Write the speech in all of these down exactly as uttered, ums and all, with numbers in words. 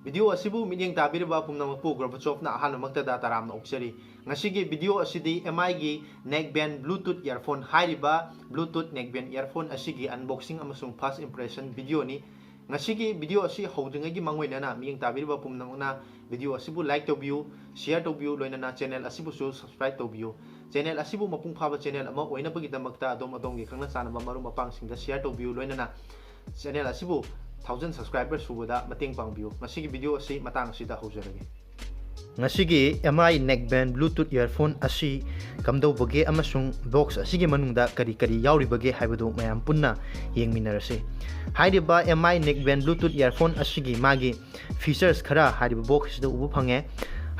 Video ꯑꯁꯤꯕꯨ ꯃꯤꯠꯌꯦꯡ ꯇꯥꯕꯤꯔꯤꯕ ꯄꯨꯝꯅꯃꯛꯄꯨ ꯒꯣꯔꯕꯆꯣꯞꯅ ꯑꯍꯥꯟꯕꯃꯛꯇꯗ ꯇꯔꯥꯝꯅ ꯑꯣꯛꯆꯔꯤ꯫ ꯉꯁꯤꯒꯤ ꯚꯤꯗꯤꯑꯣ ꯑꯁꯤꯗꯤ M I ꯒꯤ neckband Bluetooth earphone ꯍꯥꯏꯔꯤꯕ Bluetooth neckband earphone ꯑꯁꯤꯒꯤ unboxing ꯑꯃꯁꯨꯡ first impression ꯚꯤꯗꯤꯑꯣꯅꯤ꯫ ꯉꯁꯤꯒꯤ ꯚꯤꯗꯤꯑꯣ ꯑꯁꯤ ꯍꯧꯗ꯭ꯔꯤꯉꯩꯒꯤ ꯃꯥꯡꯑꯣꯏꯅꯅ ꯃꯤꯠꯌꯦꯡ ꯇꯥꯕꯤꯔꯤꯕ ꯄꯨꯝꯅꯃꯛꯅ ꯚꯤꯗꯤꯑꯣ ꯑꯁꯤꯕꯨ like ꯇꯧꯕꯤꯌꯨ, share ꯇꯧꯕꯤꯌꯨ, ꯂꯣꯏꯅꯅ channel ꯑꯁꯤꯕꯨꯁꯨ subscribe ꯇꯧꯕꯤꯌꯨ꯫ Channel ꯑꯁꯤꯕꯨ ꯃꯄꯨꯡ ꯐꯥꯕ channel ꯑꯃ ꯑꯣꯏꯅꯕꯒꯤꯗꯃꯛꯇ ꯑꯗꯣꯝ ꯑꯗꯣꯝꯒꯤ ꯈꯪꯅ ꯆꯥꯟꯅꯕ ꯃꯔꯨꯞ ꯃꯄꯥꯡꯁꯤꯡꯗ share ꯇꯧꯕꯤꯌꯨ, ꯂꯣꯏꯅꯅ channel ꯑꯁꯤꯕꯨ thousand subscriber ꯁꯨꯕꯗ ꯃꯇꯦꯡ ꯄꯥꯡꯕꯤꯌꯨ꯫ ꯉꯁꯤꯒꯤ ꯚꯤꯗꯤꯑꯣ ꯑꯁꯤ ꯃꯇꯥꯡ ꯑꯁꯤꯗ ꯍꯧꯖꯔꯒꯦ꯫ ꯉꯁꯤꯒꯤ M I neckband Bluetooth earphone ꯑꯁꯤ ꯀꯝꯗꯧꯕꯒꯦ ꯑꯃꯁꯨꯡ box ꯑꯁꯤꯒꯤ ꯃꯅꯨꯡꯗ ꯀꯔꯤ ꯀꯔꯤ ꯌꯥꯎꯔꯤꯕꯒꯦ ꯍꯥꯏꯕꯗꯨ ꯃꯌꯥꯝ ꯄꯨꯟꯅ ꯌꯦꯡꯃꯤꯟꯅꯔꯁꯤ꯫ ꯍꯥꯏꯔꯤꯕ M I neckband Bluetooth earphone ꯑꯁꯤꯒꯤ ꯃꯥꯒꯤ features ꯈꯔ ꯍꯥꯏꯔꯤꯕ box ꯑꯁꯤꯗ ꯎꯕ ꯐꯪꯉꯦ꯫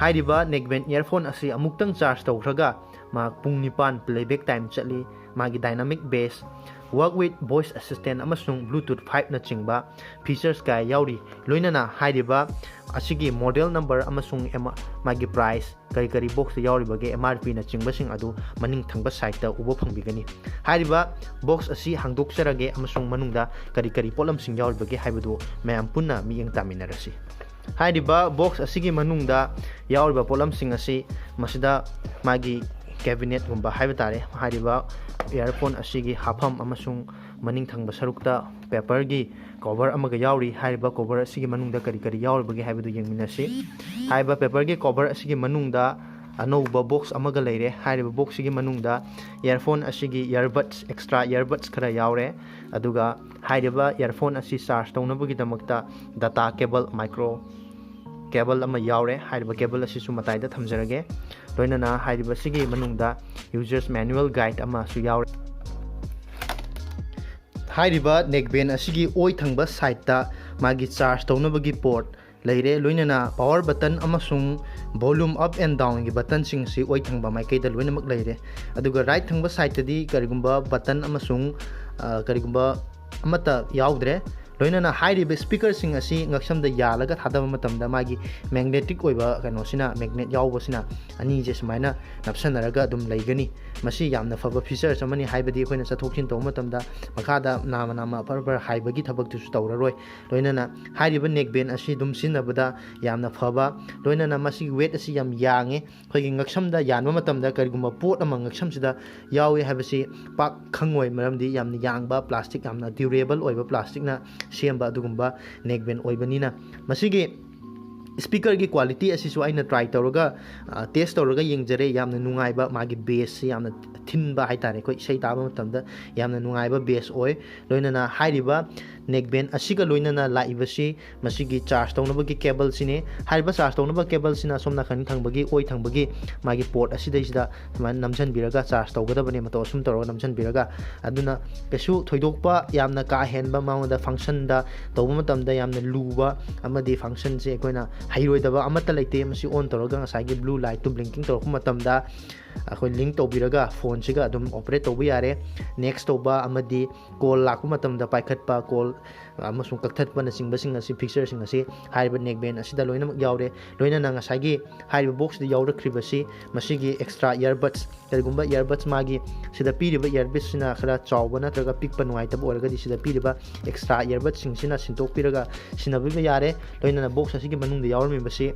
ꯍꯥꯏꯔꯤꯕ neckband earphone ꯑꯁꯤ ꯑꯃꯨꯛꯇꯪ charge ꯇꯧꯈ꯭ꯔꯒ ꯃꯍꯥꯛ ꯄꯨꯡ ꯅꯤꯄꯥꯟ playback time ꯆꯠꯂꯤ꯫ ꯃꯥꯒꯤ dynamic bass, work with voice assistant ꯑꯃꯁꯨꯡ Bluetooth five ꯅꯆꯤꯡꯕ features ꯀꯌꯥ ꯌꯥꯎꯔꯤ꯫ ꯂꯣꯏꯅꯅ ꯍꯥꯏꯔꯤꯕ ꯑꯁꯤꯒꯤ model number ꯑꯃꯁꯨꯡ M-, ꯃꯥꯒꯤ price, ꯀꯔꯤ ꯀꯔꯤ box ꯇ ꯌꯥꯎꯔꯤꯕꯒꯦ, M R P ꯅꯆꯤꯡꯕꯁꯤꯡ ꯑꯗꯨ ꯃꯅꯤꯡ ꯊꯪꯕ side ꯇ ꯎꯕ ꯐꯪꯕꯤꯒꯅꯤ꯫ ꯍꯥꯏꯔꯤꯕ box ꯑꯁꯤ ꯍꯥꯡꯗꯣꯛꯆꯔꯒꯦ ꯑꯃꯁꯨꯡ ꯃꯅꯨꯡꯗ ꯀꯔꯤ ꯀꯔꯤ ꯄꯣꯠꯂꯝꯁꯤꯡ ꯌꯥꯎꯔꯤꯕꯒꯦ ꯍꯥꯏꯕꯗꯨ ꯃꯌꯥꯝ ꯄꯨꯟꯅ ꯃꯤꯠꯌꯦꯡ ꯇꯥꯃꯤꯟꯅꯔꯁꯤ꯫ ꯍꯥꯏꯔꯤꯕ box ꯑꯁꯤꯒꯤ ꯃꯅꯨꯡꯗ ꯌꯥꯎꯔꯤꯕ ꯄꯣꯠꯂꯝꯁꯤꯡ ꯑꯁꯤ ꯃꯁꯤꯗ ꯃꯥꯒꯤ cabinet ꯒꯨꯝꯕ ꯍꯥꯏꯕ ꯇꯥꯔꯦ, ꯍꯥꯏꯔꯤꯕ earphone ꯑꯁꯤꯒꯤ ꯍꯥꯞꯐꯝ ꯑꯃꯁꯨꯡ ꯃꯅꯤꯡ ꯊꯪꯕ ꯁꯔꯨꯛꯇ paper ꯒꯤ cover ꯑꯃꯒ ꯌꯥꯎꯔꯤ꯫ ꯍꯥꯏꯔꯤꯕ cover ꯑꯁꯤꯒꯤ ꯃꯅꯨꯡꯗ ꯀꯔꯤ ꯀꯔꯤ ꯌꯥꯎꯔꯤꯕꯒꯦ ꯍꯥꯏꯕꯗꯨ ꯌꯦꯡꯃꯤꯟꯅꯁꯤ꯫ ꯍꯥꯏꯔꯤꯕ paper ꯒꯤ cover ꯑꯁꯤꯒꯤ ꯃꯅꯨꯡꯗ ꯑꯅꯧꯕ box ꯑꯃꯒ ꯂꯩꯔꯦ꯫ ꯍꯥꯏꯔꯤꯕ box ꯁꯤꯒꯤ ꯃꯅꯨꯡꯗ earphone ꯑꯁꯤꯒꯤ earbuds, extra earbuds ꯈꯔ ꯌꯥꯎꯔꯦ꯫ ꯑꯗꯨꯒ ꯍꯥꯏꯔꯤꯕ earphone ꯑꯁꯤ charge ꯇꯧꯅꯕꯒꯤꯗꯃꯛꯇ data cable, micro cable ꯑꯃ ꯌꯥꯎꯔꯦ꯫ ꯍꯥꯏꯔꯤꯕ cable ꯑꯁꯤꯁꯨ ꯃꯇꯥꯏꯗ ꯊꯝꯖꯔꯒꯦ꯫ ꯂꯣꯏꯅꯅ ꯍꯥꯏꯔꯤꯕꯁꯤꯒꯤ ꯃꯅꯨꯡꯗ user's manual guide ꯑꯃꯁꯨ ꯌꯥꯎꯔꯦ꯫ ꯍꯥꯏꯔꯤꯕ neckband ꯑꯁꯤꯒꯤ ꯑꯣꯏ ꯊꯪꯕ side ꯇ ꯃꯥꯒꯤ charge ꯇꯧꯅꯕꯒꯤ port ꯂꯩꯔꯦ, ꯂꯣꯏꯅꯅ power button ꯑꯃꯁꯨꯡ volume up and down ꯒꯤ button ꯁꯤꯡ ꯑꯁꯤ ꯑꯣꯏ ꯊꯪꯕ ꯃꯥꯏꯀꯩꯗ ꯂꯣꯏꯅꯃꯛ ꯂꯩꯔꯦ꯫ ꯑꯗꯨꯒ right ꯊꯪꯕ side ꯇꯗꯤ ꯀꯔꯤꯒꯨꯝꯕ button ꯑꯃꯁꯨꯡ, ꯑ, ꯀꯔꯤꯒꯨꯝꯕ ꯑꯃꯠꯇ ꯌꯥꯎꯗ꯭ꯔꯦ꯫ ꯂꯣꯏꯅꯅ ꯍꯥꯏꯔꯤꯕ speakerꯁꯤꯡ ꯑꯁꯤ ꯉꯛꯁꯝꯗ ꯌꯥꯜꯂꯒ ꯊꯥꯗꯕ ꯃꯇꯝꯗ ꯃꯥꯒꯤ magnetic ꯑꯣꯏꯕ ꯀꯩꯅꯣꯁꯤꯅ, magnet ꯌꯥꯎꯕꯁꯤꯅ ꯑꯅꯤꯁꯦ ꯁꯨꯃꯥꯏꯅ ꯅꯞꯁꯟꯅꯔꯒ ꯑꯗꯨꯝ ꯂꯩꯒꯅꯤ꯫ ꯃꯁꯤ ꯌꯥꯝꯅ ꯐꯕ features ꯑꯃꯅꯤ, ꯍꯥꯏꯕꯗꯤ ꯑꯩꯈꯣꯏꯅ ꯆꯠꯊꯣꯛ ꯆꯠꯁꯤꯟ ꯇꯧꯕ ꯃꯇꯝꯗ ꯃꯈꯥꯗ ꯅꯥꯝꯃ ꯅꯥꯝꯃ ꯐꯔ ꯐꯔ ꯍꯥꯏꯕꯒꯤ ꯊꯕꯛꯇꯨꯁꯨ ꯇꯧꯔꯔꯣꯏ꯫ ꯂꯣꯏꯅꯅ ꯍꯥꯏꯔꯤꯕ neck band ꯑꯁꯤ ꯑꯗꯨꯝ ꯁꯤꯖꯤꯟꯅꯕꯗ ꯌꯥꯝꯅ ꯐꯕ, ꯂꯣꯏꯅꯅ ꯃꯁꯤꯒꯤ weight ꯑꯁꯤ ꯌꯥꯝ ꯌꯥꯡꯉꯦ꯫ ꯑꯩꯈꯣꯏꯒꯤ ꯉꯛꯁꯝꯗ ꯌꯥꯟꯕ ꯃꯇꯝꯗ ꯀꯔꯤꯒꯨꯝꯕ ꯄꯣꯠ ꯑꯃ ꯉꯛꯁꯝꯁꯤꯗ ꯌꯥꯎꯏ ꯍꯥꯏꯕꯁꯤ ꯄꯥꯛ ꯈꯪꯉꯣꯏ, ꯃꯔꯝꯗꯤ ꯌꯥꯝꯅ ꯌꯥꯡꯕ plastic, ꯌꯥꯝꯅ durable ꯑꯣꯏꯕ plasticꯅ ꯁꯦꯝꯕ ꯑꯗꯨꯒꯨꯝꯕ neck band ꯑꯣꯏꯕꯅꯤꯅ꯫ ꯃꯁꯤꯒꯤ speakerꯒꯤ quality ꯑꯁꯤꯁꯨ ꯑꯩꯅ try ꯇꯧꯔꯒ, ꯑ, test ꯇꯧꯔꯒ ꯌꯦꯡꯖꯔꯦ꯫ ꯌꯥꯝꯅ ꯅꯨꯡꯉꯥꯏꯕ, ꯃꯥꯒꯤ bassꯁꯤ ꯌꯥꯝꯅ ꯊꯤꯟꯕ ꯍꯥꯏꯇꯥꯔꯦ, ꯑꯩꯈꯣꯏ ꯏꯁꯩ ꯇꯥꯕ ꯃꯇꯝꯗ ꯌꯥꯝꯅ ꯅꯨꯡꯉꯥꯏꯕ bass ꯑꯣꯏ꯫ ꯂꯣꯏꯅꯅ ꯍꯥꯏꯔꯤꯕ neck band ꯑꯁꯤꯒ ꯂꯣꯏꯅꯅ ꯂꯥꯛꯏꯕꯁꯤ ꯃꯁꯤꯒꯤ charge ꯇꯧꯅꯕꯒꯤ cableꯁꯤꯅꯤ꯫ ꯍꯥꯏꯔꯤꯕ charge ꯇꯧꯅꯕ cableꯁꯤꯅ ꯑꯁꯣꯝ ꯅꯥꯀꯟ ꯊꯪꯕꯒꯤ, ꯑꯣꯏ ꯊꯪꯕꯒꯤ ꯃꯥꯒꯤ port ꯑꯁꯤꯗꯩꯁꯤꯗ ꯁꯨꯃꯥꯏꯅ ꯅꯝꯁꯤꯟꯕꯤꯔꯒ charge ꯇꯧꯒꯗꯕꯅꯦ, ꯃꯇꯧ ꯑꯁꯨꯝ ꯇꯧꯔꯒ ꯅꯝꯁꯤꯟꯕꯤꯔꯒ꯫ ꯑꯗꯨꯅ ꯀꯩꯁꯨ ꯊꯣꯏꯗꯣꯛꯄ ꯌꯥꯝꯅ ꯀꯥ ꯍꯦꯟꯕ ꯃꯉꯣꯟꯗ functionꯗ ꯇꯧꯕ ꯃꯇꯝꯗ ꯌꯥꯝꯅ ꯂꯨꯕ ꯑꯃꯗꯤ functionꯁꯦ ꯑꯩꯈꯣꯏꯅ ꯍꯩꯔꯣꯏꯗꯕ ꯑꯃꯠꯇ ꯂꯩꯇꯦ꯫ ꯃꯁꯤ on ꯇꯧꯔꯒ ꯉꯁꯥꯏꯒꯤ blue lightꯇꯨ blinking ꯇꯧꯔꯛꯄ ꯃꯇꯝꯗ ꯑꯩꯈꯣꯏ link ꯇꯧꯕꯤꯔꯒ phoneꯁꯤꯒ ꯑꯗꯨꯝ operate ꯇꯧꯕ ꯌꯥꯔꯦ꯫ Next ꯇꯧꯕ ꯑꯃꯗꯤ call ꯂꯥꯛꯄ ꯃꯇꯝꯗ ꯄꯥꯏꯈꯠꯄ, call ꯑꯃꯁꯨꯡ ꯀꯛꯊꯠꯄꯅꯆꯤꯡꯕꯁꯤꯡ ꯑꯁꯤ, featureꯁꯤꯡ ꯑꯁꯤ ꯍꯥꯏꯔꯤꯕ neck band ꯑꯁꯤꯗ ꯂꯣꯏꯅꯃꯛ ꯌꯥꯎꯔꯦ꯫ ꯂꯣꯏꯅꯅ ꯉꯁꯥꯏꯒꯤ ꯍꯥꯏꯔꯤꯕ boxꯁꯤꯗ ꯌꯥꯎꯔꯛꯈ꯭ꯔꯤꯕꯁꯤ ꯃꯁꯤꯒꯤ extra earbuds, ꯀꯔꯤꯒꯨꯝꯕ earbudsꯁꯤ ꯃꯥꯒꯤ ꯁꯤꯗ ꯄꯤꯔꯤꯕ earbudsꯁꯤꯅ ꯈꯔ ꯆꯥꯎꯕ ꯅꯠꯇ꯭ꯔꯒ ꯄꯤꯛꯄ ꯅꯨꯡꯉꯥꯏꯇꯕ ꯑꯣꯏꯔꯒꯗꯤ ꯁꯤꯗ ꯄꯤꯔꯤꯕ extra earbudsꯁꯤꯡꯁꯤꯅ ꯁꯤꯟꯗꯣꯛꯄꯤꯔꯒ ꯁꯤꯖꯤꯟꯅꯕꯤꯕ ꯌꯥꯔꯦ꯫ ꯂꯣꯏꯅꯅ box ꯑꯁꯤꯒꯤ ꯃꯅꯨꯡꯗ ꯌꯥꯎꯔꯝꯃꯤꯕꯁꯤ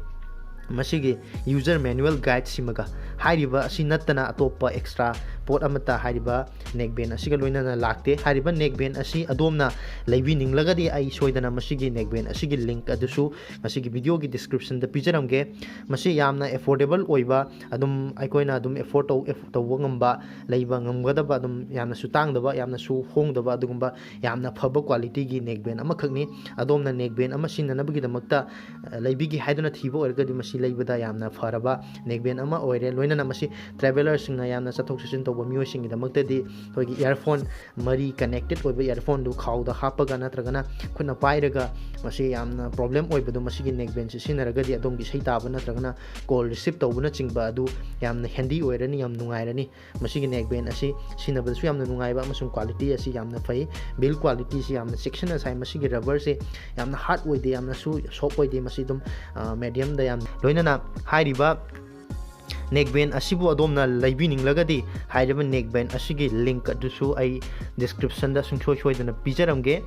ꯃꯁꯤꯒꯤ user manual guideꯁꯤꯃꯒ, ꯍꯥꯏꯔꯤꯕ ꯑꯁꯤ ꯅꯠꯇꯅ ꯑꯇꯣꯞꯄ extra ꯄꯣꯠ ꯑꯃꯠꯇ ꯍꯥꯏꯔꯤꯕ neck band ꯑꯁꯤꯒ ꯂꯣꯏꯅꯅ ꯂꯥꯛꯇꯦ꯫ ꯍꯥꯏꯔꯤꯕ neck band ꯑꯁꯤ ꯑꯗꯣꯝꯅ ꯂꯩꯕꯤꯅꯤꯡꯂꯒꯗꯤ ꯑꯩ ꯁꯣꯏꯗꯅ ꯃꯁꯤꯒꯤ neck band ꯑꯁꯤꯒꯤ link ꯑꯗꯨꯁꯨ ꯃꯁꯤꯒꯤ videoꯒꯤ descriptionꯗ ꯄꯤꯖꯔꯝꯒꯦ꯫ ꯃꯁꯤ ꯌꯥꯝꯅ affordable ꯑꯣꯏꯕ, ꯑꯗꯨꯝ ꯑꯩꯈꯣꯏꯅ ꯑꯗꯨꯝ afford ꯇꯧ-, ꯇꯧꯕ ꯉꯝꯕ, ꯂꯩꯕ ꯉꯝꯒꯗꯕ, ꯑꯗꯨꯝ ꯌꯥꯝꯅꯁꯨ ꯇꯥꯡꯗꯕ, ꯌꯥꯝꯅꯁꯨ ꯍꯣꯡꯗꯕ ꯑꯗꯨꯒꯨꯝꯕ ꯌꯥꯝꯅ ꯐꯕ qualityꯒꯤ neck band ꯑꯃꯈꯛꯅꯤ꯫ ꯑꯗꯣꯝꯅ neck band ꯑꯃ ꯁꯤꯖꯤꯟꯅꯅꯕꯒꯤꯗꯃꯛꯇ, ꯑ, ꯂꯩꯕꯤꯒꯦ ꯍꯥꯏꯗꯨꯅ ꯊꯤꯕ ꯑꯣꯏꯔꯒꯗꯤ ꯃꯁꯤ ꯂꯩꯕꯗ ꯌꯥꯝꯅ ꯐꯔꯕ neck band ꯑꯃ ꯑꯣꯏꯔꯦ꯫ ꯂꯣꯏꯅꯅ ꯃꯁꯤ travelerꯁꯤꯡꯅ ꯌꯥꯝꯅ ꯆꯠꯊꯣꯛ ꯆꯠꯁꯤꯟ ꯇꯧꯕ ꯃꯤꯑꯣꯏꯁꯤꯡꯒꯤꯗꯃꯛꯇꯗꯤ ꯑꯩꯈꯣꯏꯒꯤ earphone, ꯃꯔꯤ connected ꯑꯣꯏꯕ earphoneꯗꯨ ꯈꯥꯎꯗ ꯍꯥꯞꯄꯒ ꯅꯠꯇ꯭ꯔꯒꯅ ꯈꯨꯠꯅ ꯄꯥꯏꯔꯒ ꯃꯁꯤ ꯌꯥꯝꯅ problem ꯑꯣꯏꯕꯗꯣ ꯃꯁꯤꯒꯤ neck bandꯁꯤ ꯁꯤꯖꯤꯟꯅꯔꯒꯗꯤ ꯑꯗꯣꯝꯒꯤ ꯏꯁꯩ ꯇꯥꯕ ꯅꯠꯇ꯭ꯔꯒꯅ call receive ꯇꯧꯕꯅꯆꯤꯡꯕ ꯑꯗꯨ ꯌꯥꯝꯅ handy ꯑꯣꯏꯔꯅꯤ, ꯌꯥꯝ ꯅꯨꯡꯉꯥꯏꯔꯅꯤ꯫ ꯃꯁꯤꯒꯤ neck band ꯑꯁꯤ ꯁꯤꯖꯤꯟꯅꯕꯗꯁꯨ ꯌꯥꯝꯅ ꯅꯨꯡꯉꯥꯏꯕ ꯑꯃꯁꯨꯡ quality ꯑꯁꯤ ꯌꯥꯝꯅ ꯐꯩ꯫ Build qualityꯁꯤ ꯌꯥꯝꯅ ꯆꯦꯛꯁꯤꯟꯅ ꯁꯥꯏ꯫ ꯃꯁꯤꯒꯤ rubberꯁꯤ ꯌꯥꯝꯅ hard ꯑꯣꯏꯗꯦ, ꯌꯥꯝꯅꯁꯨ soft ꯑꯣꯏꯗꯦ꯫ ꯃꯁꯤ ꯑꯗꯨꯝ, ꯑ, mediumꯗ ꯌꯥꯝ ꯂꯣꯏꯅꯅ ꯍꯥꯏꯔꯤꯕ neck band ꯑꯁꯤꯕꯨ ꯑꯗꯣꯝꯅ ꯂꯩꯕꯤꯅꯤꯡꯂꯒꯗꯤ ꯍꯥꯏꯔꯤꯕ neck band ꯑꯁꯤꯒꯤ link ꯑꯗꯨꯁꯨ ꯑꯩ descriptionꯗ ꯁꯨꯡꯁꯣꯏ ꯁꯣꯏꯗꯅ ꯄꯤꯖꯔꯝꯒꯦ꯫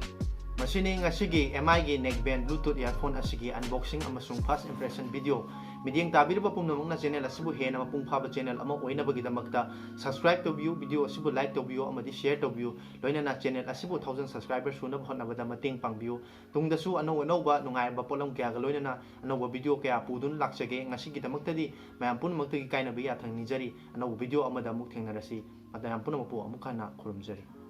ꯃꯁꯤꯅꯤ ꯉꯁꯤꯒꯤ MIꯒꯤ neck band Bluetooth earphone ꯑꯁꯤꯒꯤ unboxing ꯑꯃꯁꯨꯡ first impression video꯫ ꯃꯤꯠꯌꯦꯡ ꯇꯥꯕꯤꯔꯤꯕ ꯄꯨꯝꯅꯃꯛꯅ channel ꯑꯁꯤꯕꯨ ꯍꯦꯟꯅ ꯃꯄꯨꯡ ꯐꯥꯕ channel ꯑꯃ ꯑꯣꯏꯅꯕꯒꯤꯗꯃꯛꯇ subscribe ꯇꯧꯕꯤꯌꯨ, video ꯑꯁꯤꯕꯨ like ꯇꯧꯕꯤꯌꯨ ꯑꯃꯗꯤ share ꯇꯧꯕꯤꯌꯨ꯫ ꯂꯣꯏꯅꯅ channel ꯑꯁꯤꯕꯨ thousand subscriber ꯁꯨꯅꯕ ꯍꯣꯠꯅꯕꯗ ꯃꯇꯦꯡ ꯄꯥꯡꯕꯤꯌꯨ꯫ ꯇꯨꯡꯗꯁꯨ ꯑꯅꯧ ꯑꯅꯧꯕ ꯅꯨꯡꯉꯥꯏꯔꯕ ꯄꯣꯠꯂꯝ ꯀꯌꯥꯒ ꯂꯣꯏꯅꯅ ꯑꯅꯧꯕ video ꯀꯌꯥ ꯄꯨꯗꯨꯅ ꯂꯥꯛꯆꯒꯦ꯫ ꯉꯁꯤꯒꯤꯗꯃꯛꯇꯗꯤ ꯃꯌꯥꯝ ꯄꯨꯝꯅꯃꯛꯇꯒꯤ ꯀꯥꯏꯅꯕ ꯌꯥꯊꯪ ꯅꯤꯖꯔꯤ꯫ ꯑꯅꯧꯕ video ꯑꯃꯗ ꯑꯃꯨꯛ ꯊꯦꯡꯅꯔꯁꯤ꯫ ꯃꯌꯥꯝ ꯄꯨꯝꯅꯃꯛꯄꯨ ꯑꯃꯨꯛ ꯍꯟꯅ ꯈꯨꯔꯨꯝꯖꯔꯤ꯫